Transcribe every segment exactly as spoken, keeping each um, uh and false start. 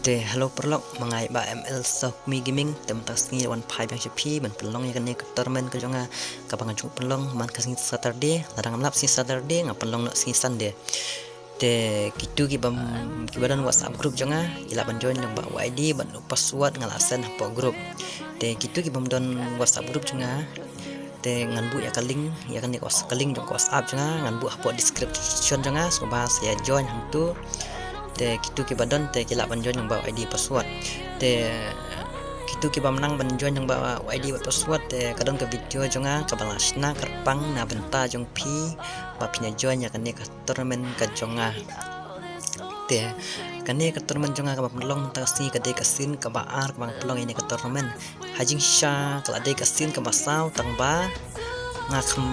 Te hello paralok, ma nga i Bah M L Sokmi Gaming. Te mynta ka sngi wan phai biang sha phi ban pynlong ïa kane ka tournament ka jong nga, kaba nga ju pynlong man ka sngi Saturday. Lada ngam lap sngi Saturday, nga pynlong noh sngi Sunday. Te kito ki bym, ki ba don WhatsApp group jong nga, ki lah ban join lyngba Y D bad u password nga la send hapoh group. Te kito ki bym don WhatsApp group jong nga, te ngan buh ïa ka link, ïa kane ka Whats-, ka link jong ka WhatsApp jong nga, ngan buh hapoh description jong nga, sngewbha sa ïa join hangto. Te kito ki ba don te ki lah ban join lyngba Y D password. Te kito ki bym nang ban join lyngba Y D bad password, te ka don ka video jong nga kaba la shna kyrpang na bynta jong phi ba phin ïa join ïa kane ka tournament ka jong nga. Te kane ka tournament jong nga kaba pynlong mynta ka sngi ka dei ka sien kaba ar kaba nga pynlong ïa kane ka tournament. Ha jingshisha ka la dei ka sien kaba saw, tang ba nga kham,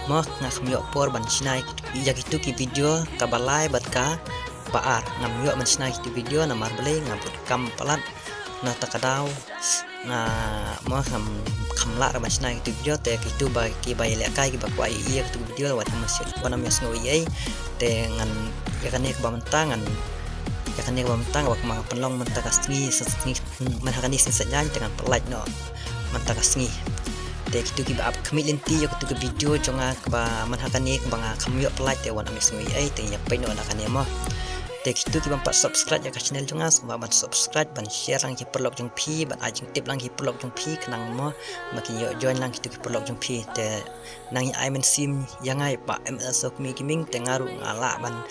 mo, nga kham ïoh por ban shna ïa kito ki video kaba lai bad kaba ar. Ngam ïoh ban shna ïa kito video namar balei, nga bud kam palat. Na kata ka daw nga, mo, kham, kham lah ruh ban shna ïa kito video. Te kito ba, ki ba ïalehkai, ki ba kwah ïa kito video, wat ym ïa, wat ym ïa sngew ei ei. Te ngan, ïa kane kaba mynta ngan, ïa kane kaba mynta kaba nga pynlong mynta ka sngi, sngi, hmm, man ha kane sngi Saitjaiñ, te ngan pynlait noh mynta ka sngi. Te kito ki ba ap khmih lynti ïa kito ki video jong nga kaba man ha kane kaba nga kham ïoh pynlait, te wat ym ïa sngew ei ei, te ïa peit noh na kane, mo. Te kito ki bym pat subscribe ïa ka channel jong nga, sngewbha ban subscribe, ban share lang ki paralok jong phi, ban ai jingtip lang ki paralok jong phi, khnang, mo, ba kin ïoh join lang kito ki paralok jong phi. Te nang ïa ai mynsiem ïa nga i Bah M L Sokmi Gaming, te nga ruh nga lah ban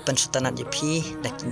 pynsngewtynnat ïa phi na ki,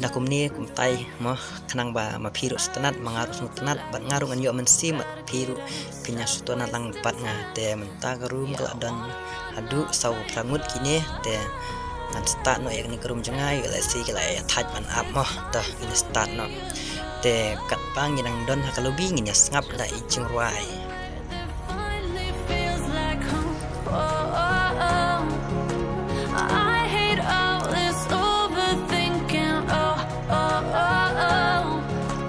na kumne kumtai, mo, khnang ba ma phi ruh sngewtynnat, ma nga ruh sngewtynnat, bad nga ruh ngan ïoh mynsiem, bad phi ruh phin ïa sngewtynnat lang bad nga. Te mynta ka room ka la don haduh saw phra ngut kine, te ngan start noh ïa kane ka room jong nga, ïa lehse ki la ïa thait ban ap, mo. To ngin start noh. Te katba ngi dang don ha ka lobby ngin ïa sngap da i jingrwai. I hate all this overthinking. Oh, oh, oh, oh.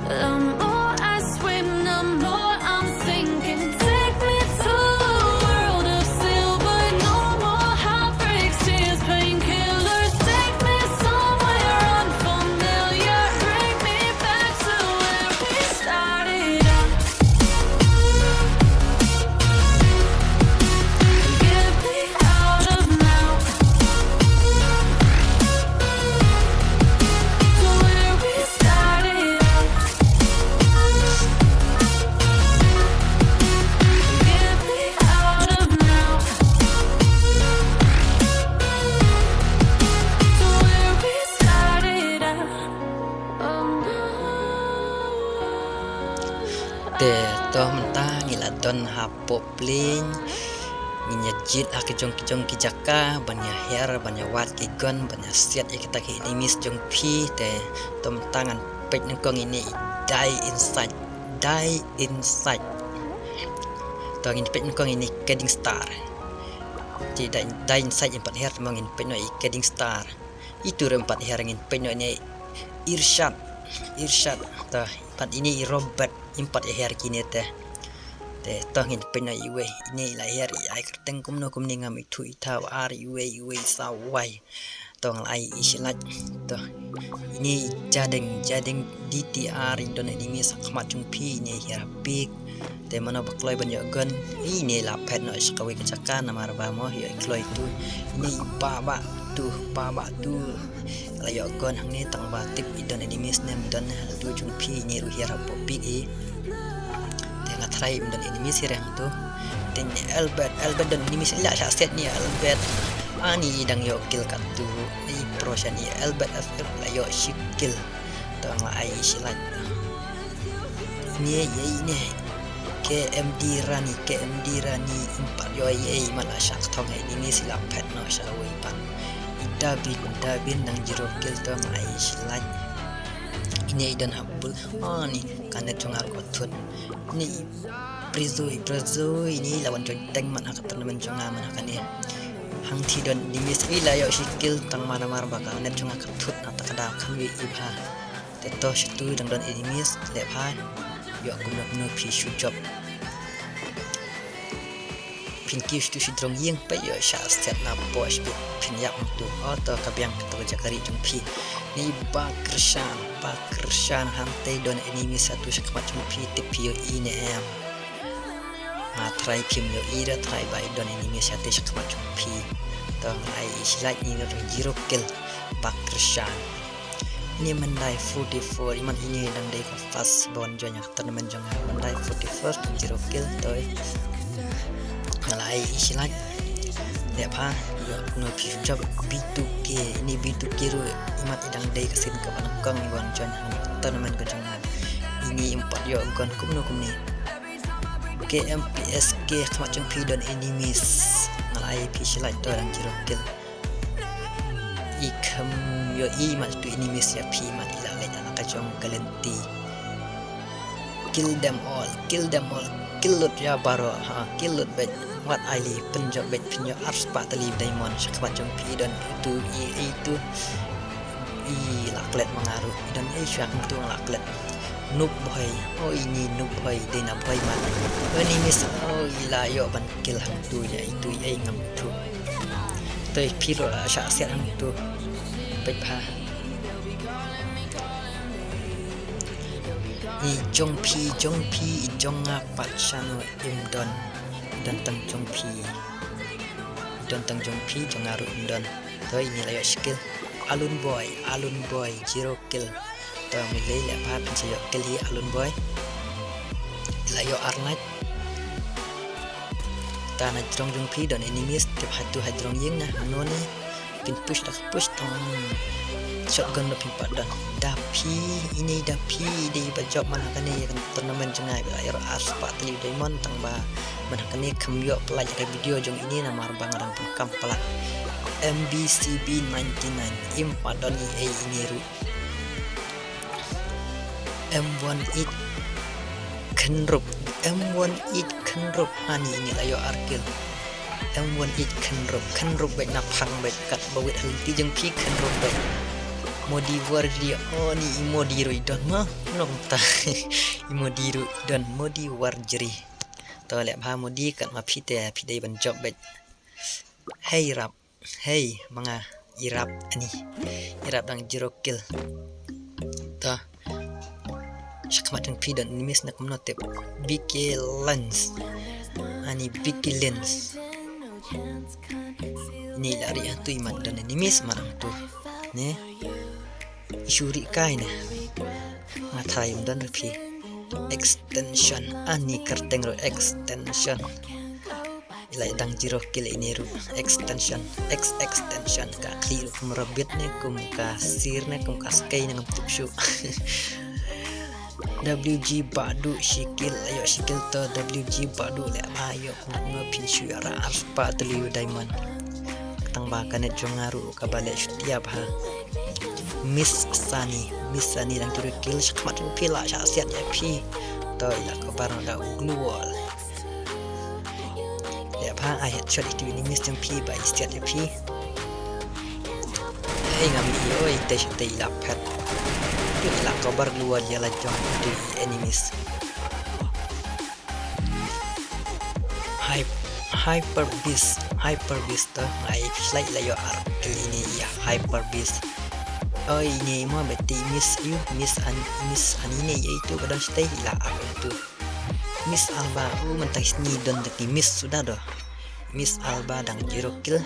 The more I swim, the more I'm sinking. Take me to a world of silver. No more heartbreaks, tears, painkillers. Take me somewhere unfamiliar. Bring me back to where we started out. Get me out of now. To where we started out. Get me out of now. To where we started out. Oh no. Te to mynta ngi la don hapoh plane. Ngin ïa jied ha ki jong ki jong ki jaka ban ïa her, ban ïa wad ki gun, ban ïa siat ïa kita ki enemies jong phi. Te to mynta ngan peit nyngkong ine i Die Inside. Die Inside. To ngin peit nyngkong ine Kidding Star. Te Die, Die Inside ym pat her, te mo ngin peit noh i Kidding Star. Itu ruh ym pat her, ngin peit noh ine Irshad. Irshad. To pat ine i Robert. Ym pat ïa her kine te. Te to ngin peit noh iwei. Ine i la her, i ai kyrteng kumno kumne, ngam ithuh ithaw, ar iwei, iwei saw wai. To nga la ai i shi lait. To ine i Jadeng, Jadeng D T R, i don enemies ha khmat jong phi, ine i her ha pik. Te mano ba kloi ban ïoh gun, ine i la phet noh sha kawei ka jaka namar ba mo ïoh i kloi tu. Ine i Bah Bah tu, Bah Bah tu. La ïoh gun hangne tang ba tip i don enemies ne ym don. Haduh jong phi ine ruh i her hapoh pik i. Te nga tharai ym don enemies hi re hangto. Te ine Albert, Albert don enemies, i la shah siat ine Albert. Ani i dang ïoh kill katto. I pro sha ine Albert F F la ïoh shi kill. To nga ai shi lait. Ine ïa ine K M D Rani, K M D Rani ym pat ïoh ei ei, man la shah kthong ei, ine i la phet noh sha kawei pat. I Dabin, Dabin dang zero kill, to nga ai shi lait. Ine i don ha bul. Ani ka net jong nga ruh ka thut. Ine i Prezo, i Prezo ine i la wan join tank man ha ka tournament jong nga man ha kane. Hangtei don enemies, i la ïoh shi kill tang man namar ba ka net jong nga ka thut, na kata ka daw kam ïoh i bha. Te to shitu dang don enemies, leh bha. Ïoh kumno kumno phi shu jop. Phin kiew sha tu shi jrong ïing, peit ïoh shah siat na poh shi bit, phin ïap hangtu. O to ka biang kato ka jaka ri jong phi. Ni ba kyrshan, ba kyrshan, hangtei don enemy sha tu sha khmat jong phi, tip phi ïohi ne em. Nga trai phim ïohi da, trai ba i don enemy sha te sha khmat jong phi. To nga ai i shi lait, ni don zero kill, ba kyrshan. Ini Mandai forty-four, imat ini dang dei ka first ba wan join ka tournament jong nga. Mandai forty-four, zero kill, toi. Nga la ai i shi lait. Leh pha, ïoh kumno phi jop B two K, ini B two K ruh, imat i dang dei ka sien kaba nyngkong ba wan join ka tournament ka jong nga. Ini im pat ïoh gun kumno kumne. K M P S K, khmat jong phi don enemies. Nga la ai phi shi lait, to dang zero kill. I kham ïohi mat tu enemies ïa phi mat, i la leit na ka jong ka lynti. Kill them all, kill them all, kill lut ïa baroh, ha, kill lut beit. Wat ai li, pynjop beit, pynjop arspah tylli diamond sha khmat jong phi, don itu i, itu i la klet ma nga ruh, i don i shuwa kumtu la klet. Noob boy, o ini noob boy, dei na boy mat. Enemies, o i la ïoh ban kill hangtu ïa itu i, ei ngam tu. Toi phi ruh la shah siat hangtu. Peit pha. I jong phi, jong phi, i jong nga pat shano im don. Don tang jong phi. Don tang jong phi, jong nga ruh im don. Toi ini la ïoh shi kill. Alun boy, Alun boy, zero kill. To mi lei leh pha phin sa ïoh kill hi Alun boy. La ïoh ar lait. Ta na jrong jong phi don enemies, tip ha tu ha jrong ïing na, mano ne. Phin push da ka push tang. Shotgun ruh phin pat don. Da phi, ini da phi, dei ba jop man ha kane ïa ka tournament jong nga, ba la ïoh arspah tylli diamond tang ba man ha kane kham ïoh pynlait ïa ka video jong ini namar ba nga dang pyndonkam palat M B C B ninety-nine, im pat don i ei ini ruh. M one eight khyndrup, M one eight khyndrup, hani ini la ïoh ar kill. M one eight khyndrup, khyndrup beit na phang beit katba wit ha lynti jong phi khyndrup beit. Modi Warjri, o ni i Modi ruh i don ma, nong ta. I Modi ruh i don, Modi Warjri. To leh bha Modi, kat ma phi te, phi dei ban jop beit. Hei rap. Hei, ma nga i rap ani. I rap dang zero kill. To. Sha khmat jong phi don enemies na kumno tip. B K Lens. Ani B K Lens. Ini la ri hangtu imat don enemies marang tu. Ne. I shu ri kai ne. Nga tharai ym don ruh phi. Extension. Ani kyrteng ruh extension. I la dang zero kill ini ruh. Extension. X extension. Ka khlieh ruh kum rabbit ne, kum ka sir ne, kum ka skei ne, ngam tip shuh. W G Badu shi kill, la ïoh shi kill to W G Badu leh ma ïoh kumno phin shu ïoh arspah tylli diamond. Tang ba ka net jong nga ruh kaba leh shu tiap ha. Miss Sunny, Miss Sunny dang zero kill, sha khmat jong phi la shah siat ïa phi. To i la cover da u glue wall. Leh pha ai headshot itu enemies jong phi ba i siat ïa phi. Ei ngam i oi te shite i la phet. Tu i la cover glue wall ïa la jong itu enemies. Hy-, Hyper Beast, Hyper Beast to nga ai phi shi lait, la ïoh ar kill ini ïa Hyper Beast. Oi ini mo beti miss ïa u, miss an, miss an ini ïa itu ka don shite i la ar itu. Miss Alba, u mynta sngi don da ki miss suda do. Miss Alba dang zero kill.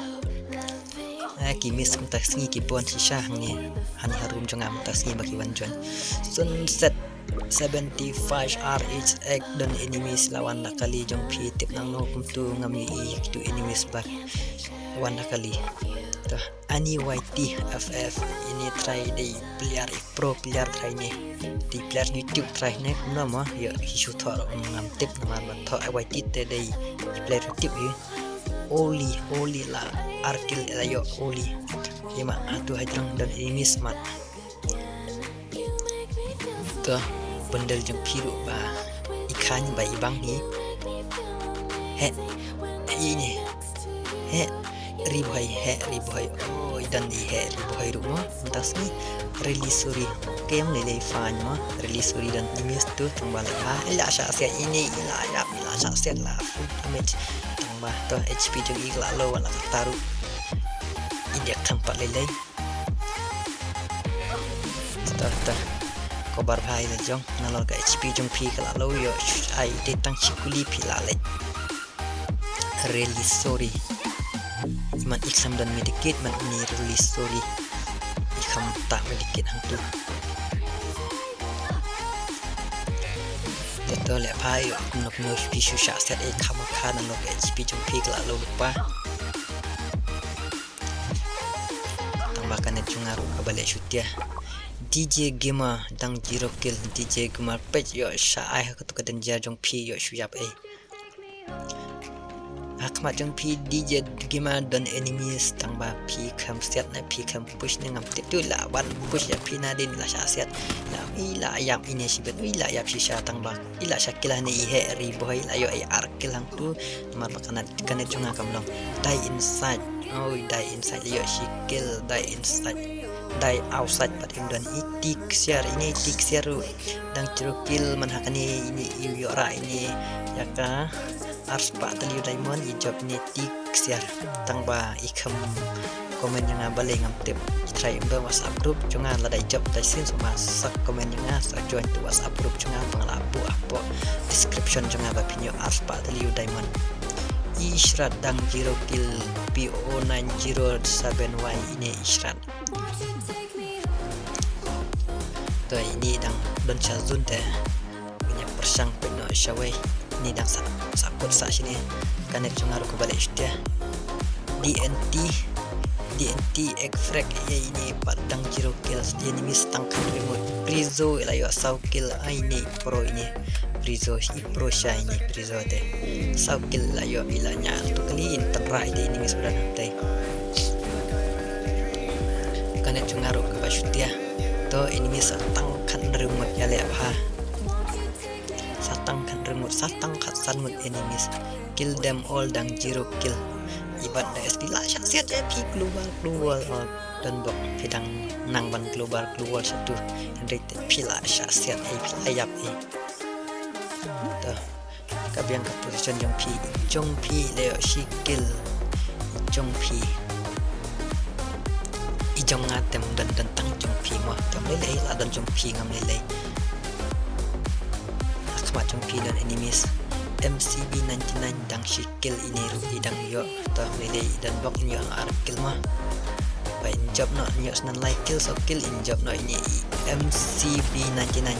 Eh, ki miss mynta sngi ki pon shisha hangne. Hani harum jong nga mynta sngi ba ki wan join. Sunset seventy-five R H X don enemies la wan da kali jong phi tip nang no kumtu ngam i i kitu enemies ba wan da kali. To ani Y T F F ini trai dei player i pro player trai ne. Dei player YouTube trai ne kumno mo ïa ki shu thor ngam tip namar ba thor Y T te dei player YouTube ïa. Oli, Oli la arkil la ïa Oli. Ïa ma atu hajrong don enemies mat. To bendel jong phi ruh ba i khan ba i bang hi. He. Ini. He. Ri bhoi, he ri bhoi. Oh, i don i he ri bhoi ruh mo. Mynta sngi. Really sorry. Kem lei lei fan mo. Really sorry don enemies tu tang ba la ha. Ila sha sia ini ila ya ila sha sia la full damage. Tang Ba to H P jong i ka la low, wat la katta ruh i dei kham pat lei lei. To to, cover bha i la jong, nalor ka H P jong phi ka la low, ïoh ai dei tang shi kuli phi la leit. Really sorry. Man i khlem don medikit, man ini really sorry. I kham ta medikit hangtu. Te to leh bha ïoh kumno kumno phi shu shah siat ei, kham kha nalor ka H P jong phi ka la low lypa. Tang ba ka net jong nga ruh kaba leh shutia. D J Gamer dang zero kill, D J Gamer peit ïoh shah ai ha katu ka danger jong phi, ïoh shu ïap ei. Ha khmat jong phi D J Gamer don enemies, tang ba phi kham siat ne phi kham push ne ngam tip tu, i la wan push ïa phi nadien, i la shah siat. I la, i la ïap ine shibit, i la ïap shisha, tang ba i la shah kill hane i heh ri bhoi, i la ïoh i ar kill hangtu. Namar ba ka net, ka net jong nga kam long. Die inside. Oi, die inside, ïoh shi kill, die inside. Die outside pat im don. I tik siar, ine i tik siar ruh dang zero kill, man ha kane ine i ïoh rah ine ïa ka arspah tylli u diamond, i jop ine tik siar. Tang ba i kham comment ïa nga balei ngam tip. I try im don WhatsApp group jong nga, lada i jop tai sien sngewbha sa comment ïa nga, sa join tu WhatsApp group jong nga ba nga la buh hapoh description jong nga ba phin ïoh arspah tylli u diamond. Ishrat dang zero kill, P O nine zero seven Y ine Ishrat. To ine dang don sha zone te ngin ïa pyrshang peit noh shawei. Ine dang sa, sa kut sa shine. Ka net jong nga ruh kaba leh shutia. D N T, D N T X-Frag ïa ine pat dang zero kill. Enemies tang khathynriew ngut. Prizo i la ïoh saw kill, ai ine i pro ine. Prizo i pro sha ine Prizo te. Saw kill la ïoh, i la ñiah tu kali in tynrai te enemies ba don hangtai. Ka net jong nga ruh kaba shutia. To enemies sa tang khathynriew ngut, ïaleh bha. Sa tang khathynriew ngut, sa tang khatsan ngut enemies. Kill them all dang zero kill. I bat da S P la shah siat ïa phi global, global, oh, don bok phi dang nang ban global, global shatu. Hynrei te phi la shah siat ei, phi la ïap ei. To. Ka biang ka position jong phi, jong phi la ïoh shi kill, jong phi. I jong nga tem don, don tang jong phi mo, tem lei lei la don jong phi ngam lei lei. Ha khmat jong phi don enemies. M C B ninety-nine dang shi kill ine ruh i dang ïoh. To lei lei i don bok in ïoh ar kill mo. Ba in jop noh, in ïoh snan lai kill, saw kill in jop noh ine i M C B ninety-nine.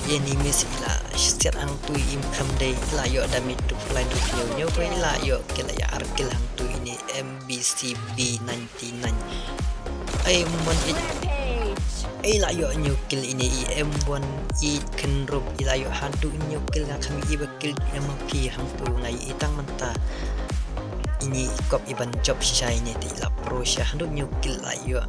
Enemies i la siat hangtu im kham dei, i la ïoh damage tu phlai tu phi ñiew ñiew, i la ïoh kill ïa ar kill hangtu ine M B C B ninety-nine. Ai mon i, i la ïoh ñiew kill ine i M one eight khyndrup, i la ïoh haduh ñiew kill, nga kham i ba kill em phi hangtu, nga i tang mynta. Ine i kop i ban jop shisha ine te i la pro shisha, haduh ñiew kill la ïoh.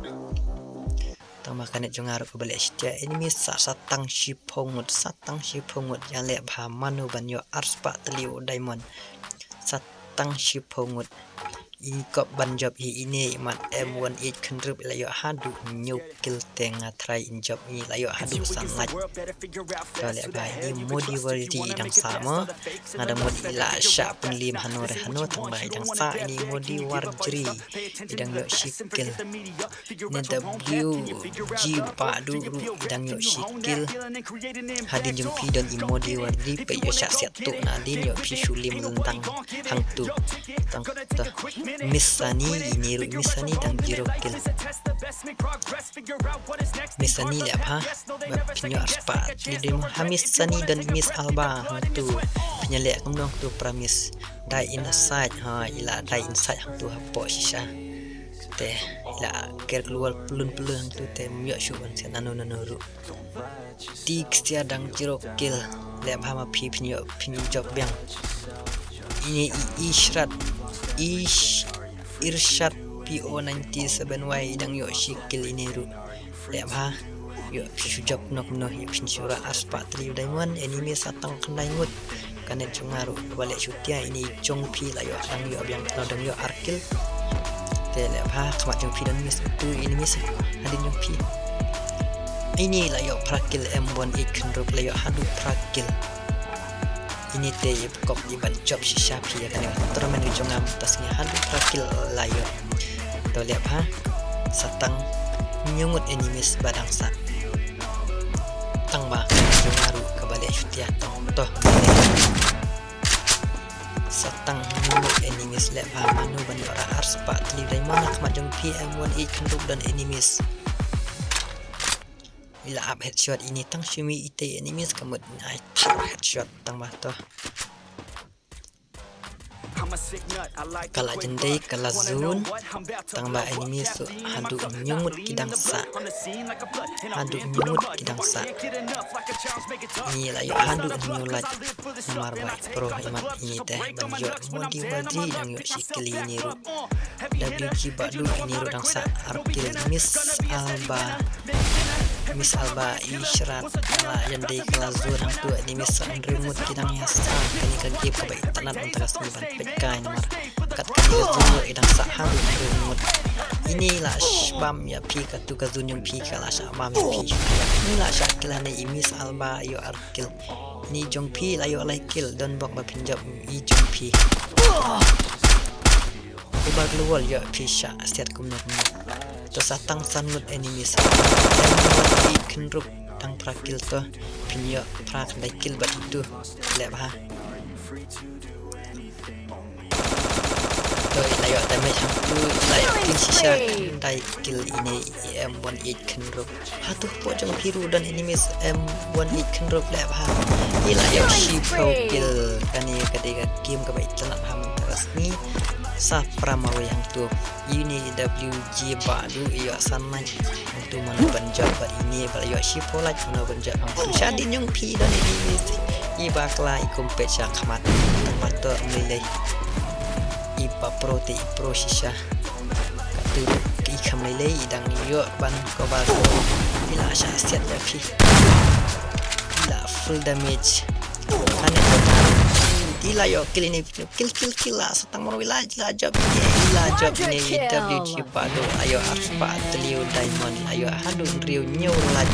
Tang ba ka net jong nga ruh kaba leh shutia, enemies sa, sa tang shiphew ngut, sa tang shiphew ngut, ïaleh bha mano ban ïoh arspah tylli u diamond. Sa tang shiphew ngut. I kop ban jop hi ine i mat M one eight khyndrup, i la ïoh haduh ñiew kill te nga try in jop, i la ïoh haduh san lait. To leh bha ine Modi Warjri i dang sah mo. Nga dang mut i la shah pynliem hano re hano, tang ba i dang sah ine Modi Warjri. I dang ïoh shi kill. Ne W G Badu ruh i dang ïoh shi kill. Hadien jong phi don i Modi Warjri, phi ïoh shah siat tuh nadien, ïoh phi shu liem lyntang hangtu. Tang ta. Miss Sunny, ine ruh Miss Sunny dang zero kill. Miss Sunny leh bha. Ba phin ïoh arspah tylli u diamond. Ha Miss Sunny don Miss Alba hangtu. Phin ïaleh kumno hangtu para miss. Die inside, ha, i la die inside hangtu hapoh shisha. Te i la ker klur pylun pylun hangtu te ym ïoh shuh ban siat nano nano ruh. Tik sia dang zero kill. Leh bha ma phi, phin ïoh, phin jop biang. Ine i Ishrat, Ish, Irshad P O ninety-seven Y i dang ïoh shi kill ine ruh. Leh bha, ïoh phi shu jop nok noh, ïoh phin shu rah arspah tylli u diamond, enemy sa tang khyndai ngut. Ka net jong nga ruh kaba leh shutia, ine i jong phi la ïoh, dang ïoh biang, la dang ïoh ar kill. Te leh bha, khmat jong phi don miss, tu enemies hadien jong phi. Ine la ïoh phra kill, M one eight khyndrup la ïoh haduh phra kill. Ine te i pkop i ban jop shisha phi ïa kane ka tournament ka jong nga mynta sngi haduh phra kill la ïoh. To leh bha, sa tang hynñiew ngut enemies ba dang sah. Tang ba ka jong nga ruh kaba leh shutia tang to. Sa tang hynñiew ngut enemies leh bha mano ban ïoh ra arspah tylli diamond ha khmat jong phi em one eight hundred don enemies. I la ap headshot ine tang shu mih ite enemies ka mut ai thar headshot tang ba to. Ka la jendei ka la zone tang ba enemies haduh hynñiew ngut ki dang sah. Haduh hynñiew ngut ki dang sah. Ngi la ïoh haduh hynñiew lait. Namar ba i pro i mat ine te ban ïoh modi ba dei dang ïoh shi kill ine ruh. W G Bahdu ine ruh dang sah ar kill. Miss Alba, Miss Alba i shrat ka la jendei ka la zone hangtu enemies sa hynriew ngut ki dang ïa sah. Kane ka game kaba itynnat mynta ka sngi ban peit kai namar kat kane ka zone ruh i dang sah haduh hynriew ngut. Ine la shah bam ïa phi katu ka zone jong phi ka la shah bam ïa phi. Ine la shah kill hangne i Miss Alba ïoh ar kill. Ine jong phi la ïoh lai kill don bok ba phin jop i jong phi. Uba global ïoh phi shah siat kumno kumno. To sa tang san ngut enemies. Em ngut i kynrup tang phra kill to. Phin ïoh phra khyndai kill bad itu. Leh bha. To i la ïoh damage hangtu i la ïoh kill shisha khyndai kill ine i em one eight kynrup. Hato hapoh jong phi ruh don enemies em one eight kynrup leh bha. I la ïoh shiphew kill kane ka dei ka game kaba itynnat bha mynta ka sngi. Sa phra marwei hangtu. Ine W G Bahdu i ïoh san lait. Hangtu mano ban jop bad ine ba la ïoh shiphew lait mano ban jop hangtu. Shadien jong phi don enemies. I bakla i compete sha khmat. Tang ba to ym lei lei. I ba pro te i pro shisha. Katu i kham lei lei i dang ïoh ban cover. I la shah siat ïa phi. I la full damage. Kane ko tar. I la ïoh kill ine kill kill kill la sa tang marwei la la jop ine i la jop ine i W G Bahdu la ïoh arspah tylli u diamond la ïoh haduh hynriew hynñiew lait.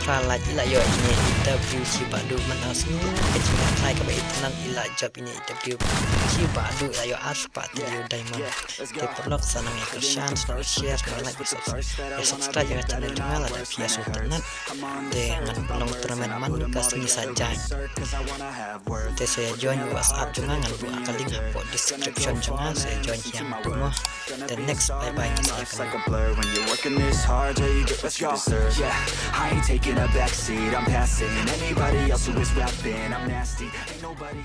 Phra lait i la ïoh ine i W G Bahdu mynta ka sngi ka jingïakhrai kaba itynnat i la jop ine i W G Bahdu la ïoh arspah tylli u diamond. Te paralok sa nang ïa kyrshan sa nang share sa nang like sa subscribe ïa ka channel jong nga lada phi ïa sngewtynnat. Te ngan pynlong tournament man ka sngi Saitjaiñ. Te sa ïa join WhatsApp jong nga ngan buh ka link hapoh description jong nga sa ïa join hi hangtu mo. Te next bye bye ngi sa ïa kynduh. Like a blur when you're working this hard, yeah, you get what you deserve. Yeah, I ain't taking a backseat, I'm passing anybody else who is rapping. I'm nasty, ain't nobody